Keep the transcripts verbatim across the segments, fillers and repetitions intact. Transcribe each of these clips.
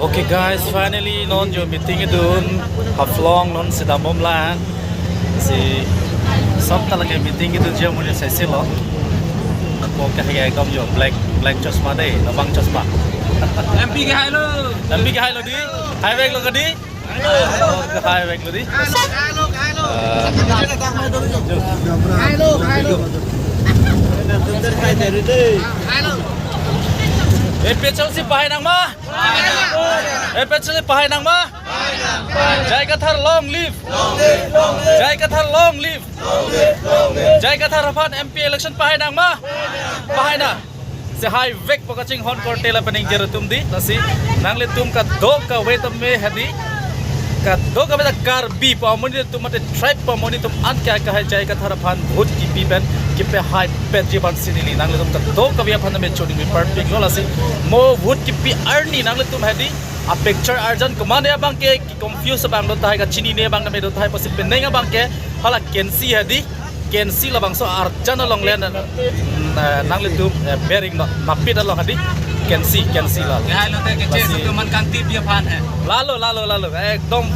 Okay guys, finally non jo meeting idun Haflong non si dambomlang. Si sab ta lake meeting idun jo mo jo saisi lo. Ako ke hai ekdom jo black, black chosma de, labang chosma. M P ke hai lo. M P ke hai lo di. Hai vek lo ke di. Hai vek lo di. Eh, A P H L C pahai nang ma? A P H L C pahai nang ma? J I Kathar long live. J I Kathar long live. J I Kathar aphan M P election pahai nang ma? Pahai nang. Si hai vek pu kachinghon korte lapen ingjir atum di, lasi nanglitum kadokave tame hadi, kadokave ta Karbi pu amonit atum mate tribe pu amonit atum an ke akahai J I Kathar aphan vote kipi pen kipehai petji aphan si neli nanglitum kadokave aphan tame choningri parpik lo. Lasi mo vote kipi arni nanglitum hadi a picture arjan, komatne abang ke confuse abang do tahai, kachinine abang tame do tahai, pusi penang abang ke hala kensi hadi, kensi labangso arjan along le na, na, nanglitum, eh, bearing no, mapit along hadi, kensi, kensi la. Ke hai lo te ke che lasi tu man kangtipji aphan hai. Lalo, lalo, lalo. Ekdom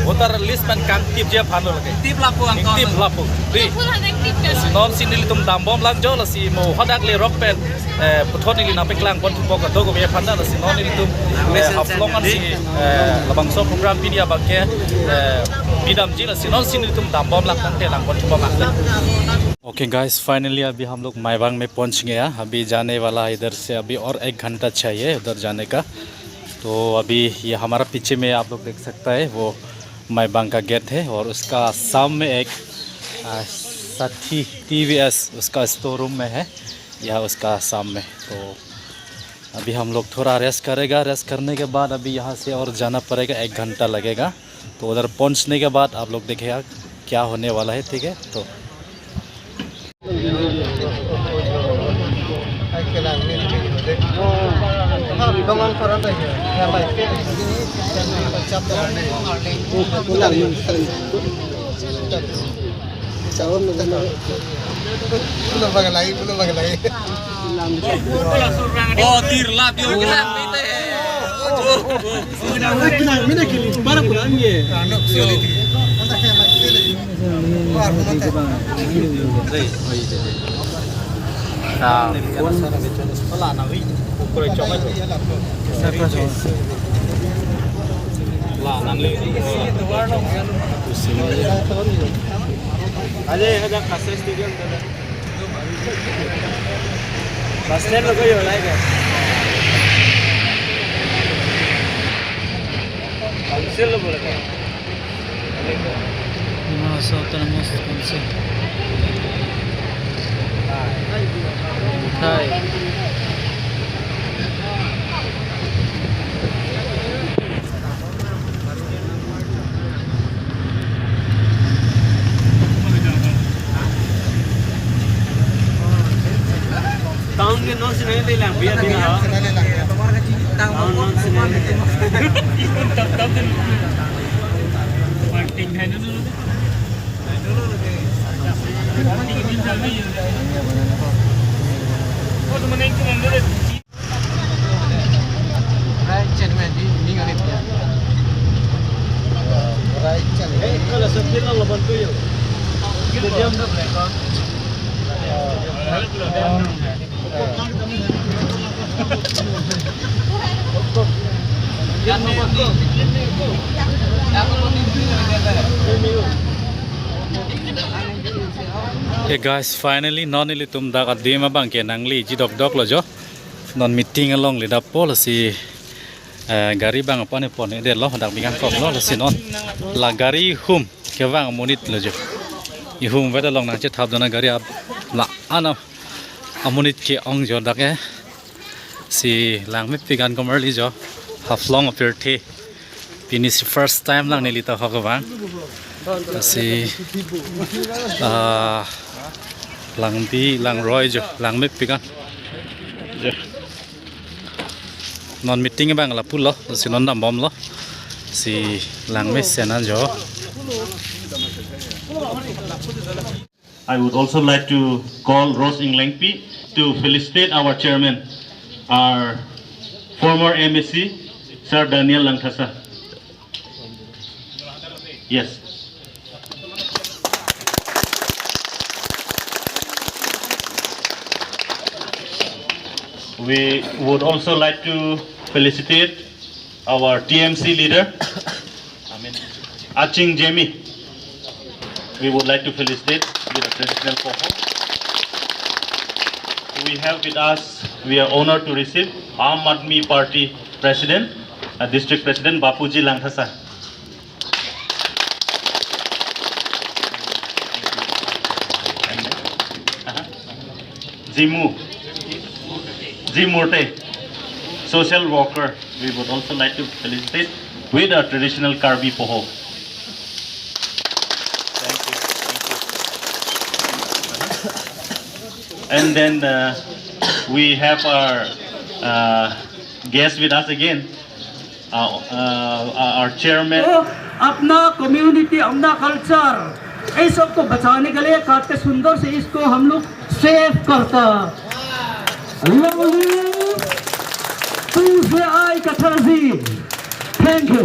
voter list pen kangtipji aphan lo lake. Tip lapu angkon. Tip lapu. Di. Full hundred tip kan. Si non si nelitum dambomlang jo, lasi mo hadak le rok pen, eh, puthot neli nangpaklang pon thupo kadokave aphan ta, lasi non nelitum, eh, Haflong ansi, eh, labangso program pini abang ke, eh, pidamji, lasi non si nelitum dambomlang tangte lang pon thupo ma. Okay guys, finally अभी हम लोग माईबांग में पहुंच गया। अभी जाने वाला है इधर से, अभी और एक घंटा चाहिए उधर जाने का। तो अभी ये हमारा पीछे में आप लोग देख सकता है, वो माईबांग का गेट है और उसका सामने एक, आ, साथी टी वी एस उसका स्टोर रूम में है, यह उसका सामने। तो अभी हम लोग थोड़ा रेस्ट करेगा, रेस्ट करने के बाद अभी यहाँ से और जाना पड़ेगा, एक घंटा लगेगा। तो उधर पहुँचने के बाद आप लोग देखेगा क्या होने वाला है, ठीक है। तो Oh, tir lap yo, gelang pite. Para pulang ye. Aje, ada Kasai Stadium dala. Bus stand lo ko yo lai ko. Council lo bole ko. Dima Hasao Autonomous Council. Hai. Town ke non sine le lang biya bina. Town non sine le. Right channel di, di ngan itu ya. Right channel. Eh, kalau sepil lang laban tu yun. Kita diam dah mereka. Okay guys, finally non ilitum dak adim abang ke nangleji dokdok lo jo. Non meeting along le dapo, lasi, eh, gari abang apon apon ede lo, dak bingang kok lo, lasi non la gari hum kevang amonit lo jo. Ihum vet along nangchethap dona gari ap la ana amonit ke-ong jo dak ke. Si langmepik an komarli jo, Haflong apirthe. Pini si first time lang neli ta hok abang. Si, ah, langbi langroi jo, langmepik an. Jo. Non meeting abang lapu lo, si non dambom lo. Si langmesen an jo. I would also like to call Rose Englengpi to felicitate our chairman, our former M A C, Sir Daniel Langthasa. Yes. We would also like to felicitate our T M C leader, Aching Jemi. We would like to felicitate with a traditional poho. We have with us, we are honored to receive Aam Aadmi Party President, uh, District President Bapuji Langthasa. Jimu, Jimurte, social worker. We would also like to felicitate with a traditional Karbi poho. Thank you. Thank you. And then, uh, we have our, uh, guest with us again, uh, uh, our chairman. तो अपना कम्युनिटी, अपना कल्चर, ये सबको बचाने के लिए काट के सुंदर से इसको हम लोग सेव करता। Lovely, Tuesday Eye Katharji. Thank you.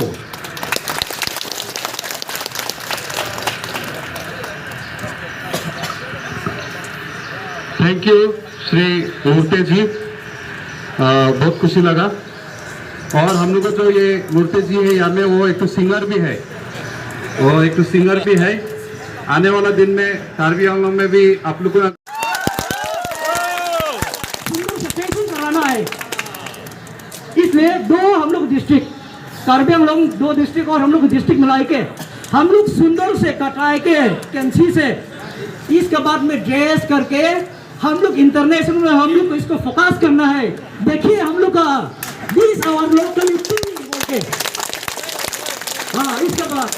Thank you, Shri मूर्ते जी। अ, बहुत खुशी लगा। और हम लोग का जो ये मूर्ते जी है, यहाँ में वो एक तो सिंगर भी है, वो एक तो सिंगर भी है। आने वाला दिन में कार्बी आंगलोंग में भी आप लोग को सुंदर से पेंटिंग कराना है। इसलिए दो हम लोग डिस्ट्रिक्ट, कार्बी आंगलोंग दो डिस्ट्रिक्ट और हम लोग डिस्ट्रिक्ट मिला के हम लोग सुंदर से कटाए के कैंची से, इसके बाद में ड्रेस करके हम लोग इंटरनेशनल में हम लोग को इसको फोकस करना है। देखिए हम लोग का, this our locality बोल के। हाँ, इसके बाद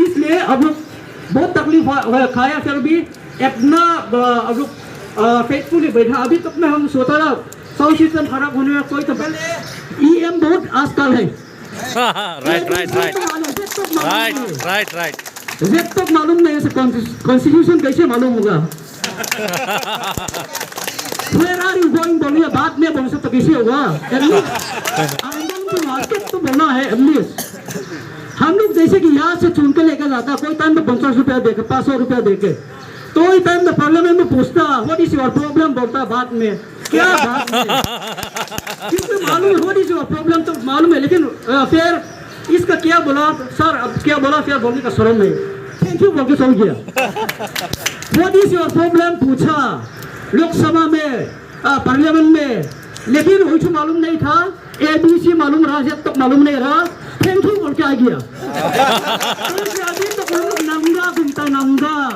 इसलिए अब लोग बहुत तकलीफ हुआ, हुआ, खाया, फिर भी इतना, अ, अब लोग, अ, फेथफुली बैठा। अभी तक में हम सोचा था साउंड सिस्टम खराब होने में कोई तो पहले ईएम बहुत आजकल है। Right, right, right. Right, right, right. जब तक मालूम नहीं है, कॉन्स्टिट्यूशन कैसे मालूम होगा? Where are you going बोलिए, बाद में बोल सकते, कैसे होगा? At least, आमदन की मार्केट तो बोलना है, at least। हम लोग जैसे कि यहाँ से चुन के लेकर जाता, कोई टाइम पे पचास रुपया देके, पाँच सौ रुपया देके, तो वही टाइम पे पार्लियामेंट में पूछता, "What is your problem?" बोलता बाद में, क्या बात है? क्योंकि मालूम है, what is your problem तो मालूम है, लेकिन, अ, फिर इसका क्या बोला, सर, अब क्या बोला, फिर बोलने का शर्म है। थैंक यू बोल के सॉल्व किया। What is your problem पूछा लोकसभा में, अ, पार्लियामेंट में, लेकिन वही तो मालूम नहीं था, एबीसी मालूम रहा, जेड तक मालूम नहीं रहा, थैंक यू बोल के आ गया। क्योंकि अभी तो हम लोग नंगा घूमता, नंगा।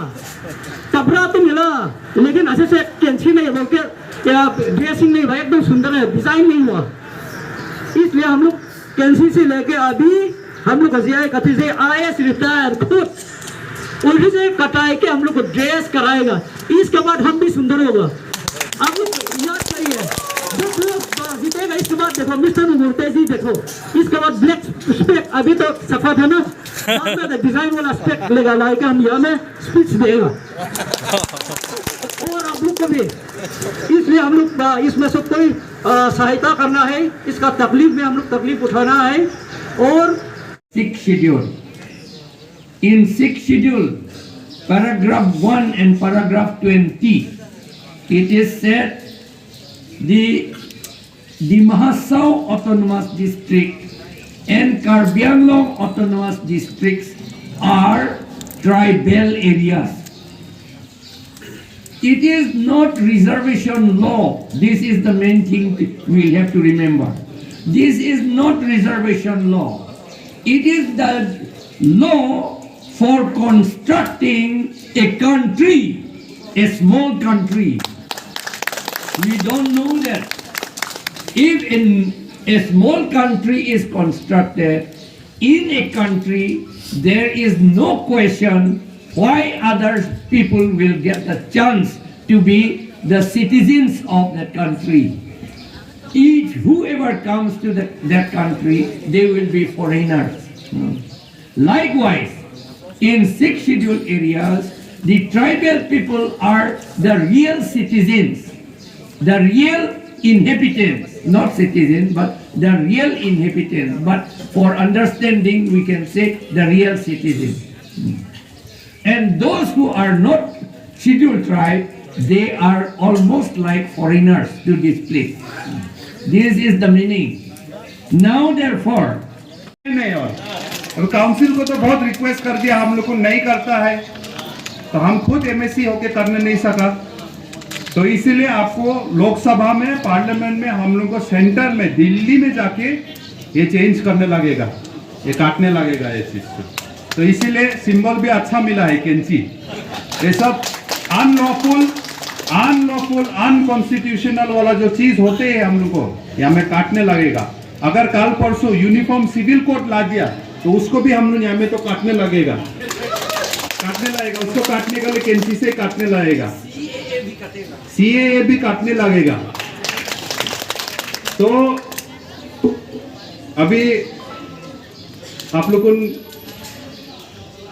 कपड़ा तो मिला, लेकिन ऐसे से कैंची नहीं बोल के, या ड्रेसिंग नहीं हुआ, एकदम सुंदर है, डिजाइन नहीं हुआ। इसलिए हम लोग कैंची से लेके अभी हम लोग का जीआई कथी से आईएएस रिटायर खुद उल्टी से कटाए के हम लोग को ड्रेस कराएगा। इसके बाद हम भी सुंदर होगा। आप लोग याद करिए, जो लोग जीतेगा, इसके बाद देखो, मिस्टर मुर्ते जी देखो, इसके बाद ब्लैक स्पेक, अभी तो सफा था ना, बाद में डिजाइन वाला स्पेक लेगा, लाइके हम यहाँ में स्पीच देगा। और आप लोग को भी, इसलिए हम लोग, अ, इसमें से कोई, अ, सहायता करना है, इसका तकलीफ में हम लोग तकलीफ उठाना है। और Sixth Schedule. In Sixth Schedule, paragraph one and paragraph twenty, it is said the Dima Hasao Autonomous District and Karbi Anglong Autonomous Districts are tribal areas. It is not reservation law. This is the main thing we have to remember. This is not reservation law. It is the law for constructing a country, a small country. We don't know that if in a small country is constructed, in a country, there is no question why other people will get the chance to be the citizens of that country. Each, whoever comes to the, that country, they will be foreigners. Hmm. Likewise, in Sixth Schedule areas, the tribal people are the real citizens, the real inhabitants, not citizens, but the real inhabitants, but for understanding, we can say the real citizens. And those who are not scheduled tribe, they are almost like foreigners to this place. This is the meaning. Now, therefore, नहीं और, और काउंसिल को तो बहुत रिक्वेस्ट कर दिया, हम लोग को नहीं करता है, तो हम खुद एमएसी होके करने नहीं सका। तो इसीलिए आपको लोकसभा में, पार्लियामेंट में हम लोग को सेंटर में, दिल्ली में जाके ये चेंज करने लगेगा, ये काटने लगेगा ये चीज को। तो इसीलिए सिंबल भी अच्छा मिला है, कैंची। ये सब अनलॉफुल, अनलॉफुल, अनकॉन्स्टिट्यूशनल वाला जो चीज होते हैं हम लोग को, ये हमें काटने लगेगा। अगर कल परसों यूनिफॉर्म सिविल कोड ला दिया, तो उसको भी हम लोग यहाँ में तो काटने लगेगा, काटने लगेगा, उसको काटने के लिए कैंची से काटने लगेगा, सीएए भी काटने लगेगा। तो अभी आप लोग उन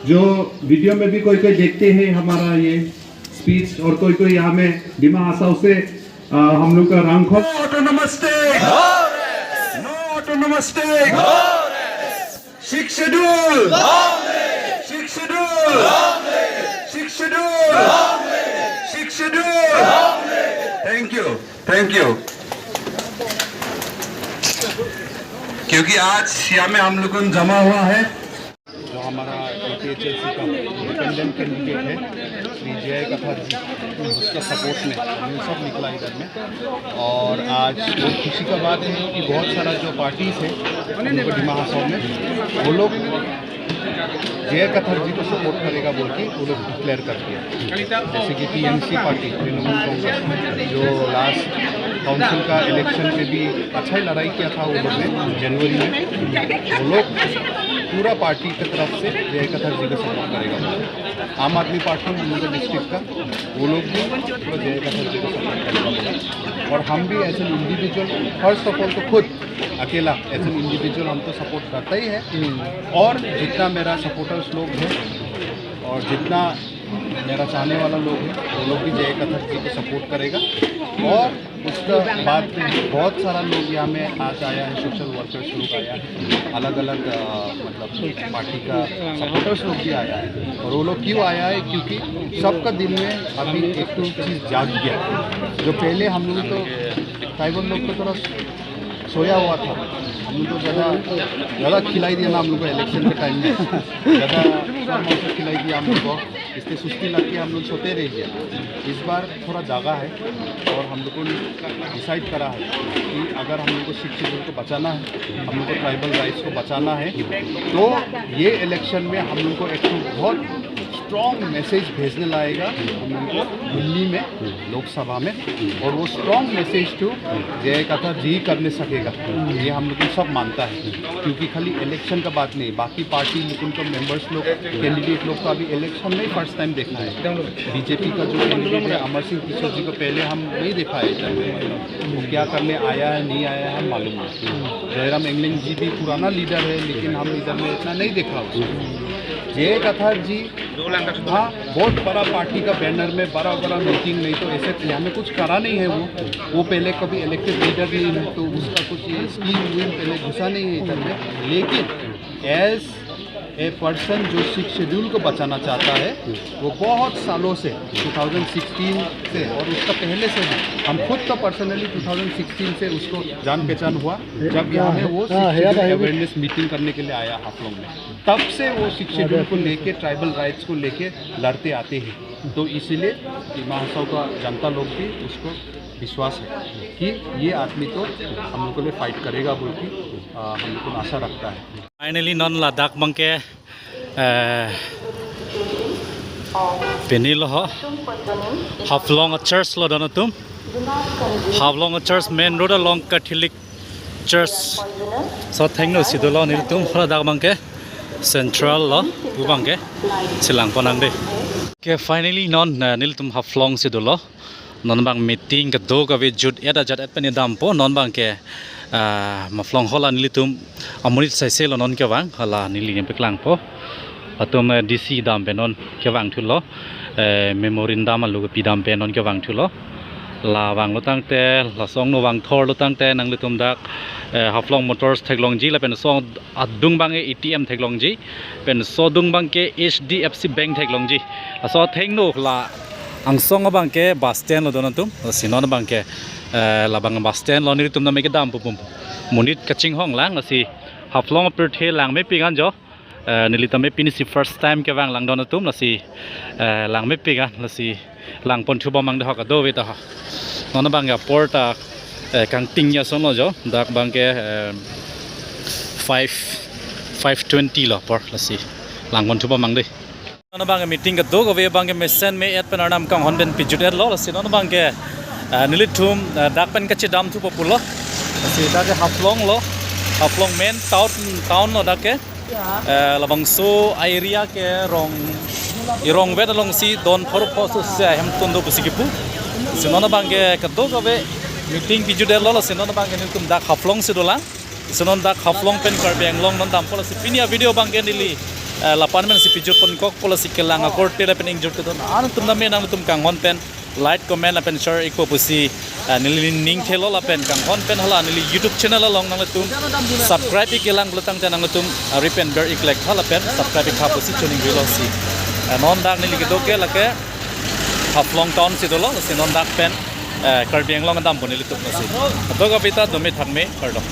जो वीडियो में भी कोई कोई देखते हैं हमारा ये स्पीच, और कोई कोई यहाँ में डिमा हासाओ से, आ, हम लोग का रांखो। No autonomous state! No autonomous state! Sixth schedule! Sixth schedule! Sixth schedule! Sixth schedule! Thank you. Thank you. क्योंकि आज यहाँ में हम लोग जमा हुआ है, जो हमारा एपीएचएलसी का इंडिपेंडेंट कैंडिडेट है श्री जे आई कथार जी, उसका सपोर्ट में हम सब निकला इधर में। और आज बहुत खुशी का बात है कि बहुत सारा जो पार्टीज है हम लोग के डिमा हासाओ में, वो लोग जे आई कथार जी को सपोर्ट करेगा बोल के वो लोग डिक्लेयर कर दिया। जैसे कि टीएमसी पार्टी, तृणमूल कांग्रेस, जो लास्ट काउंसिल का इलेक्शन में भी अच्छा ही लड़ाई किया था वो लोग ने जनवरी में, वो लोग पूरा पार्टी की तरफ से जे आई कथार जी का सपोर्ट करेगा। आम आदमी पार्टी, हम लोग डिस्ट्रिक्ट का, वो लोग भी पूरा जे आई कथार जी का सपोर्ट करेगा। और हम भी as an individual, first of all तो खुद अकेला एज एन इंडिविजुअल हम तो सपोर्ट करता ही है, और जितना मेरा सपोर्टर्स लोग हैं और जितना मेरा चाहने वाला लोग है, वो लोग भी जे आई कथार जी को सपोर्ट करेगा। और उसके बाद बहुत सारा लोग यहाँ में आज आया है, सोशल वर्कर्स लोग आया है, अलग अलग मतलब पार्टी का सपोर्टर्स लोग भी आया है। और वो लोग क्यों आया है? क्योंकि सबका दिल में अभी एक तो चीज़ जाग गया। जो पहले हम लोग तो ट्राइबल लोग तो थोड़ा सोया हुआ था, हम लोग तो ज़्यादा ज़्यादा खिलाई दिया ना हम लोग को इलेक्शन के टाइम में, ज़्यादा कम अवसर खिलाई दिया हम लोग को, इसलिए सुस्ती लग के हम लोग सोते रह गया। इस बार थोड़ा जागा है और हम लोग को डिसाइड करा है कि अगर हम लोग को सिक्स शेड्यूल को बचाना है, हम लोग को ट्राइबल राइट्स को बचाना है, तो ये इलेक्शन में हम लोग को एक तो बहुत स्ट्रॉन्ग मैसेज भेजने लाएगा हम लोग को दिल्ली में, लोकसभा में। और वो स्ट्रॉन्ग मैसेज तो जे आई कथार जी करने सकेगा, ये हम लोग सब मानता है। क्योंकि खाली इलेक्शन का बात नहीं, बाकी पार्टी लोग, उनका मेंबर्स लोग, कैंडिडेट लोग का भी इलेक्शन में फर्स्ट टाइम देखना है। बीजेपी का जो कैंडिडेट है अमर सिंह टिस्सो जी को पहले हम नहीं देखा है इधर में, मतलब वो क्या करने आया है, नहीं आया है, हम मालूम नहीं। जयराम एंगलेंग जी भी पुराना लीडर है, लेकिन हम इधर में इतना नहीं देखा उसको। जे आई कथार जी, हाँ, बहुत बड़ा पार्टी का बैनर में बड़ा बड़ा मीटिंग, नहीं तो ऐसे यहाँ में कुछ करा नहीं है वो। वो पहले कभी इलेक्टेड लीडर नहीं है, तो उसका कुछ ये स्कीम वीम पहले घुसा नहीं है इधर में। लेकिन एज ए पर्सन जो सिक्स शेड्यूल को बचाना चाहता है, वो बहुत सालों से, ट्वेंटी सिक्सटीन से और उसका पहले से भी, हम खुद तो पर्सनली ट्वेंटी सिक्सटीन से उसको जान पहचान हुआ, जब यहाँ में वो सिक्स शेड्यूल अवेयरनेस मीटिंग करने के लिए आया हाफलोंग में। तब से वो सिक्स शेड्यूल को लेके, ट्राइबल राइट्स को लेके लड़ते आते हैं। तो इसीलिए डिमा हासाओ का जनता लोग भी उसको विश्वास है कि ये आदमी तो हम लोग के लिए फाइट करेगा बोल के, आ, हम लोग को आशा रखता है। Finally, non ladak abangke, eh, pini lo ho, Haflong church lo don atum. Haflong church main road along Catholic church. So thengno si dolo nelitum, ladak abangke central lo, pu abangke chelang ponang dei. Okay, finally non, eh, nelitum Haflong si dolo. Non abang meeting kedo kave jut-et ajat-et pen dampo, non abangke, ah, Haflong hall nelitum amonit saise lo non kevang, hala neli nangpaklangpo. Latum, eh, D C dam pen non kevang thulo, eh, memorandum alo kepi dam pen non kevang thulo. La vanglo tangte, laso angno vangthorlo tangte nanglitum dak, eh, Haflong Motors theklongji, lapen laso adung abangke A T M theklongji, pen laso adung abangke H D F C Bank theklongji. Laso athengno la angsong abangke bus stand lo don atum. Lasi non abangke, eh, labang bus stand lo, nelitum name kedam pu pu pu. Monit kachinghon lang, lasi Haflong apirthe langmepik an jo. Eh, neli tame pinisi first time kevang lang don atum, lasi, eh, langmepik an, lasi langpon thupo mang de ho kadokave ta ho. Non abangke apor ta, eh, kangting ason lo jo, dak abangke, eh, five, five twenty lo apor, lasi langpon thupo mang de. Non abangke meeting kadokave abangke mesen me-et pen arnam kanghon pen pijut-etlo, lasi non abangke, eh, nelitum, eh, dak pen kachedam thupo pulo, lasi dak ke Haflong lo, Haflong main town, town lo dak ke. Eh, labangso area ke rong, irong vet alongsi don pharo pho so se ahemtun do pusi kipu. Lasi non abangke kadokave meeting pijut-etlo, lasi non abangke nelitum dak Haflong si dolang. Lasi non dak Haflong pen Karbi Anglong non dampo, lasi pini avideo abangke neli, eh, lapu-an pensi pijutponkokpo, lasi kelang akorte lapen ingjir kedo-an atum name nanglitum kanghon pen like, comment lapen share ikpo pusi, eh, neli ning thelo, lapen kanghon pen hala neli YouTube channel along nanglitum subscribe ik-e lang pulo tangte nanglitum, eh, ari pen ber iklek tha lapen subscribe ik tha pusi choningri lo si. Eh, non dak neli kedo ke lake Haflong town si dolo, lasi non dak pen, eh, Karbi Anglong dampo nelitum lasi. Kadokave ta dome thakme, kardom.